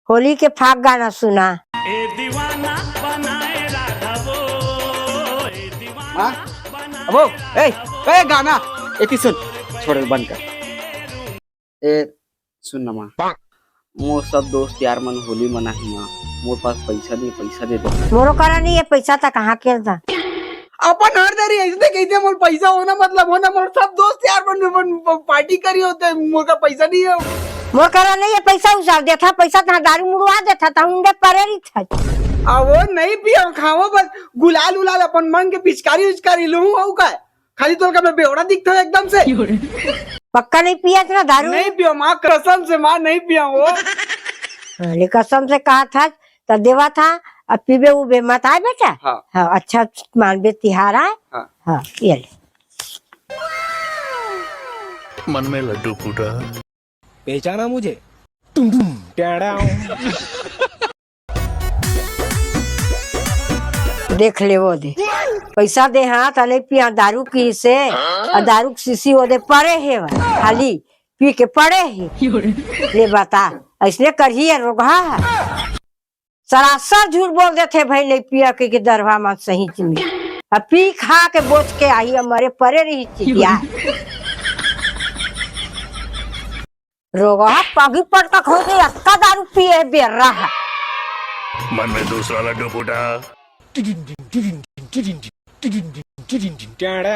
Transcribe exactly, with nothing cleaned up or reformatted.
होली के फाग गाना सुना। हाँ? अबो, ए, ए गाना, एती सुन, छोड़, बंद कर। ए, सुन ना माँ, मोर सब दोस्त यार मन होली मनाही माँ, मोर पास पैसा नहीं, पैसा दे दे। मोरो करा नहीं है पैसा, त कहाँ के दा? अपन हर दरी ऐसे कहिथे, मोर पैसा होना मतलब होना, मोर सब दोस्त यार मन, मन पार्टी करी होते, मोर का पैसा नहीं है। मोर करा नहीं है पैसा, उसार देथा पैसा, तहाँ दारू मुड़वा देथा, तहाँ उंडे परे रही था। आ वो नहीं पिया खाओ, बस गुलाल उलाल अपन मन के पिचकारी उचकारी लूँ, हो का? खाली तोर का मैं बेवड़ा दिखता हूँ एकदम से। पक्का नहीं पिया ना दारू? नहीं पियो माँ, कसम से माँ, नहीं पिया वो। हाँ, ले कसम से कहा था, त देवा था, अब पीबे उबे मत आए बेटा। हाँ। हाँ, अच्छा मानबे तिहार आए। हाँ। हाँ, ये ले। मन में लड्डू फूटा। पहचाना मुझे? टुम टुम, ट्याड़ा। देख ले वो दे, पैसा दे हाँ, त नहीं पिया दारू की से, आ दारू की शीशी वो दे परे है, खाली पी के पड़े ही। ले बता, ऐसने करही है रोगहा है। सरासर झूठ बोल देथे भाई, नहीं पिया के, के दरवा मा सही में। अब पी खा के बोच के आई, अब मरे परे रही चिटिया। रोगहा पागी पटका खो के अक्का दारू पिए है बेर्रा है। मन में दूसरा लड्डू फूटा। ट्याड़ा।